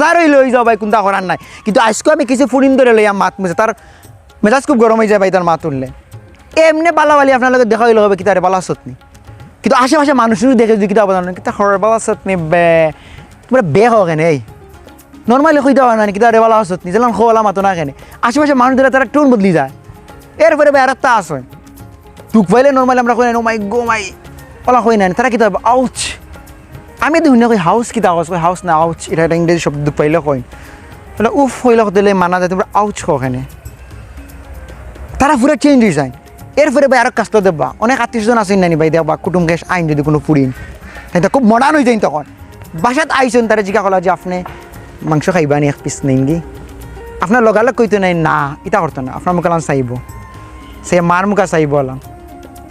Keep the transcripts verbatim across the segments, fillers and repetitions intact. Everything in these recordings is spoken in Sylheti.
হাজার অইলে অই যাও ভাই, কুন্তা করার নাই। কিন্তু আইজকু আমি কিছু ফুরিন ধরে লইয়া মাত মুছে, তার মেজাজ খুব গরম অই যায় ভাই, তার মাত হুনলে। এমনে বালা বালি আপনার লগে দেখা অইলে কইবা, "কিতা রে, বালা আছত নি?" কিন্তু আশেপাশে মানুষ যদি দেখে যদি কিতা অবদান, "কিতা খবর, বালা আছত নি বে?" তুমরা বে কও কেনে, এই? Normally কইতা পারো না নি, "কিতা রে, বালা আছত নি?" যেলান কও, অলা মাতো না কেনে? আশেপাশে মানুষ দেখলে তারা tone বদলি যায়। এরপরে ভাই আরেকটা আছে, দুখ পাইলে normally আমরা কই না, "Oh my God, my," অলা কই না নি, তারা কিতা, "Ouch।" আমি তো হুনিয়া কই, "House কিতা কস?" কই, "House না, ouch, ইটা একটা ইংরেজি শব্দ, দুখ পাইলে কই।" বলে, "উফ" কইলে কত মানা যায়, তুমরা "ouch" কও কেনে? তারা পুরা change অই যায়। এরপরে ভাই আরো কাজটা দেখবা, অনেক আত্মীয় স্বজন আছইন না নি ভাই, দেখবা কুটুম গেস্ট আইন যদি কুনু ফুরিন, তাইন তো খুব modern অই যাইন তখন। বাসাত আইছইন, তারে জিকা করলা যে, "আপনে মাংস খাইবা নি, এক piece নেইন গি?" আপনার লগালগ কইতো নায়, "না", ইতা করতো না, আপনার মুখালান চাইবো, সে মার মুখা চাইবো অলান,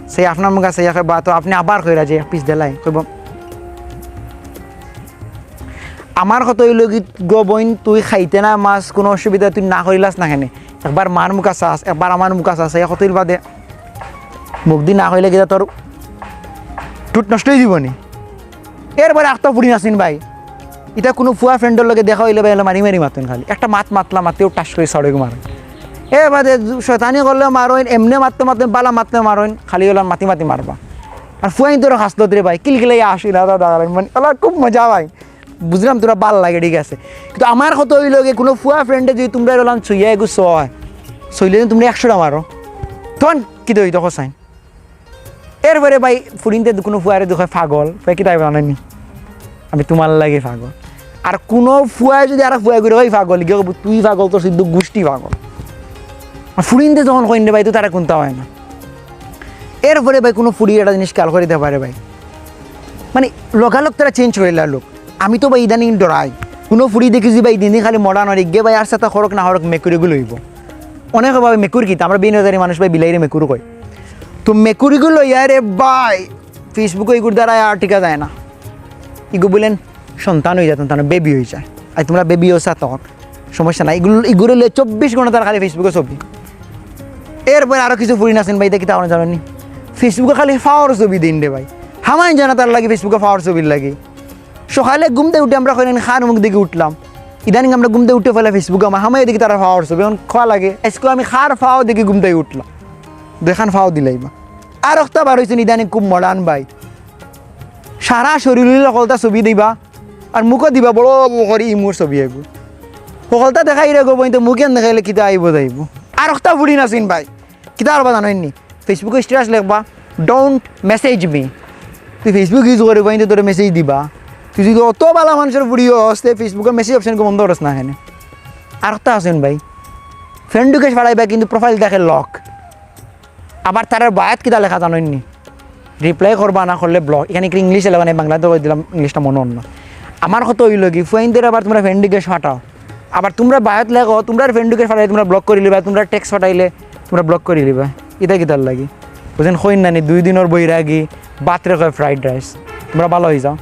সে আপনার মুখা চাইয়া কইবা, তো আপনে আবার কইরা যে, "এক piece দেলাই", কইবো, "আমার কথা অইলো গি গো বইন, তুই খাইতে না মাছ, কুনু অসুবিধা, তুই না কইলাস না কেনে? একবার মার মুখা চাস, একবার আমার মুখা চাস, এই কতদিন বাদে মুখ দি না কইলে কিতা তোর ঠুট নষ্ট অই যিবো নি?" এরপরে আখতা ফুরিন আছইন ভাই, ইতা কুনু ফুয়া friend-র লগে দেখা অইলে ভাই, অলা মারি মারি মাতইন খালি। একটা মাত মাতলা, মাতেউ ঠাস করি ছড়েগু মারইন। এর বাদে শয়তানি করলে মারইন, এমনে মাততে মাততে বালা মাতলে মারইন, খালি অলা মাতি মাতি মারবা। আর ফুয়াইন্তরও খাসলত রে ভাই, কিলকিলাইয়া আসি না দাদা, মানে, অলা খুব মজা ভাই। বুঝলাম তোরা বালা লাগে, ঠিক আছে, কিন্তু আমার কথা অইলো গি, কুনু ফুয়া friend-এ যদি তুমরারে অলান ছইয়া এগু ছয়, ছইলে যদি তুমরা একশোটা মারো, তখন কিতা অইতো কও চাইন? এরপরে ভাই ফুরিন্তে কুনু ফুয়ারে দেখে পাগল, ফুয়া কিতা কইবো জানইন নি? "আমি তুমার লাগি পাগল।" আর কুনু ফুয়ায় যদি আরক ফুয়ারে কয়, "ওই পাগল", ইগিয়ে কইবো, "তুই পাগল, তোর সিদ্ধ গুষ্টি পাগল।" আর ফুরিন্তে যখন কইন রে ভাই, তো তারা কুন্তা অয় না। এরপরে ভাই কুনু ফুরি একটা জিনিস খেয়াল করি দেখবা রে ভাই, মানে, লগালগ তারা change করিলার লোক। আমি তো ভাই ইদানিং ডরাই, কুনু ফুরি দেখি যে ভাই দিন দিন খালি modern অর, ইগিয়ে ভাই আর সাথে খরক না খরক মেকুরিগু লইবো। অনেকে ভাবে মেকুর কিতা, আমরা বিনোদারি মানুষ ভাই বিলাইরে মেকুর কই। তো মেকুরিগু লইয়া রে ভাই Facebook-ও ইগুর দ্বারা আর টিকা যায় না। ইগু বলেন সন্তান অই যায়, সন্তান baby অই যায়। আর তুমরা baby অও সাথে খরক, সমস্যা নাই। ইগুলো, ইগুরে লইয়া চব্বিশ ঘন্টা তারা খালি Facebook-ও ছবি। এরপরে আরো কিছু ফুরিন আছইন ভাই, ইতা কিতা অয় জানইন নি? Facebook-ও খালি পাওর ছবি দেইন রে ভাই। হামাইন যায় না তার লাগি Facebook-ও পাওর ছবির লাগি। সকালে ঘুম থাকি উঠি আমরা কইন, "খার মুখ দেখি উঠলাম।" ইদানিং আমরা ঘুম থাকি উঠি ফালাই Facebook-ও আমার হামাইয়া দেখি তারা পাওর ছবি। অখন কওয়া লাগে, "আইজকু আমি খার পাও দেখি ঘুম থাকি উঠলাম।" দেখান পাও দিলাইবা। আরকটা বার অইছইন ইদানিং খুব modern ভাই। সারা শরীর অইলে হকলতা ছবি দিবা, আর মুখো দিবা বড় বড় করি ইমুর ছবি আইবো। হকলতা দেখাইরে গো বইন, তো মুখ এন দেখাইলে কিতা আইবো যাইবো? আরকটা ফুরিন আছইন ভাই, কিতা করবা জানইন নি? Facebook-ও status লেখবা, "Don't message me।" তুই Facebook use করি বইন, তো তোরে message দিবা। তুই যদি অত বালা মানুষর ফুরি অস, তে Facebook-ও message option-গু বন্ধ করস না কেনে? আরকটা আছইন ভাই, friend request পাঠাইবা কিন্তু profile দেখে lock। আবার তারার বায়াত কিতা লেখা জানইন নি? Reply করবা না করলে block। ইখান ইকরি English-এ লেখা নাই, বাংলাতে কই দিলাম, English-টা মনো অর না। আমার কথা অইলো গি, ফুয়াইন্তরে আবার তুমরা friend request পাঠাও। আবার তুমরা বায়াত লেখো, তুমরার friend request পাঠাইলে তুমরা block করি লিবা, তুমরার text পাঠাইলে তুমরা block করি লিবা। ইতা কিতার লাগি? বুঝইন, কইন না নি, দুই দিনর বৈরাগী, ভাতরে কয় fried rice। তুমরা বালা অই যাও।